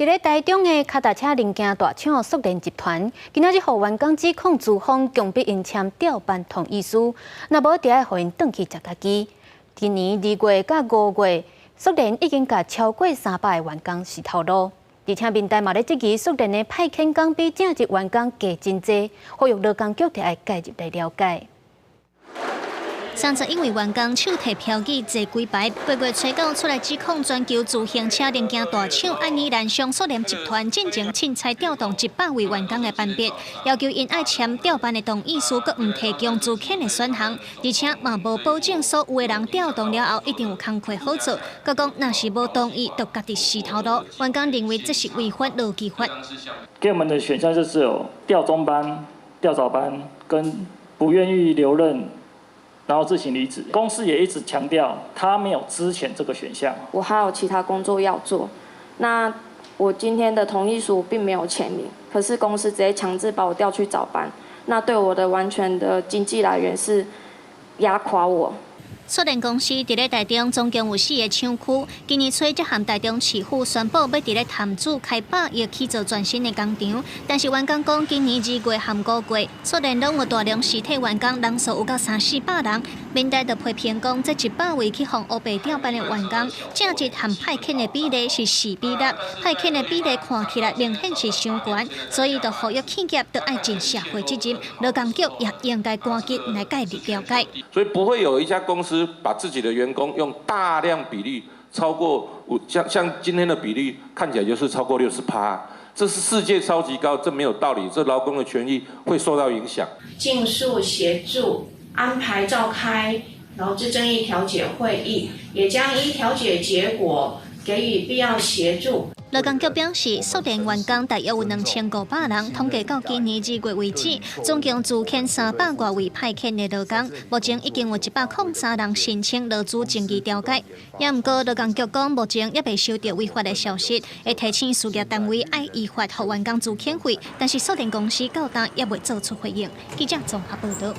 佇咧台中的跤踏車零件大廠速聯集團，今仔日予員工指控資方強迫𪜶簽調班同意書，若無就愛予𪜶轉去食家己。今年2月佮5月，速聯已經共超過300个員工死頭路，而且面台嘛咧質疑速聯的派遣工比正職員工低真濟，呼籲勞工局著愛介入來了解。31位員工手提標語坐幾排，8月初9出來指控全球自行車零件大廠愛爾蘭雙速聯集團進前凊彩調動100位員工的班別，要求𪜶愛簽調班的同意書，閣毋提供資遣的選項，而且嘛無保證所有的人調動了後一定有工課好做。閣講若是無同意，就家己死頭路。員工認為這是違反勞基法。給我們的選項就是有調中班、調早班，跟不願意留任，然後自行離職。公司也一直強調，他沒有資遣這個選項。我還有其他工作要做，那我今天的同意書並沒有簽名，可是公司直接強制把我調去早班，那對我的完全的經濟來源是壓垮我。速聯公司佇咧台中總共有四个廠區，今年初才和台中市府宣布欲佇咧潭子開100億去做全新的工廠，但是員工講今年2月和5月，速聯攏有大量辭退員工，人數有到三四百人。面台就批評講，這100位去予烏白調班的員工，正職和派遣的比例是4比6，派遣的比例看起來明顯是傷懸，所以就呼籲企業著愛盡社會責任，勞工局也應該趕緊來介入了解。所以不會有一家公司把自己的員工用大量比例超過，像今天的比例看起來就是超過60%，這是世界超級高，這沒有道理，這勞工的權益會受到影響。盡速協助安排召開勞資爭議調解會議，也將依調解結果給予必要協助。勞工局表示，速聯員工大約有2500人，統計到今年2月為止，總共資遣300外位派遣的勞工，目前已經有103人申請勞資爭議調解。也毋過勞工局講，目前猶未收到違法的消息，會提醒事業單位愛依法予員工資遣費，但是速聯公司到今猶未做出回應。記者綜合報道。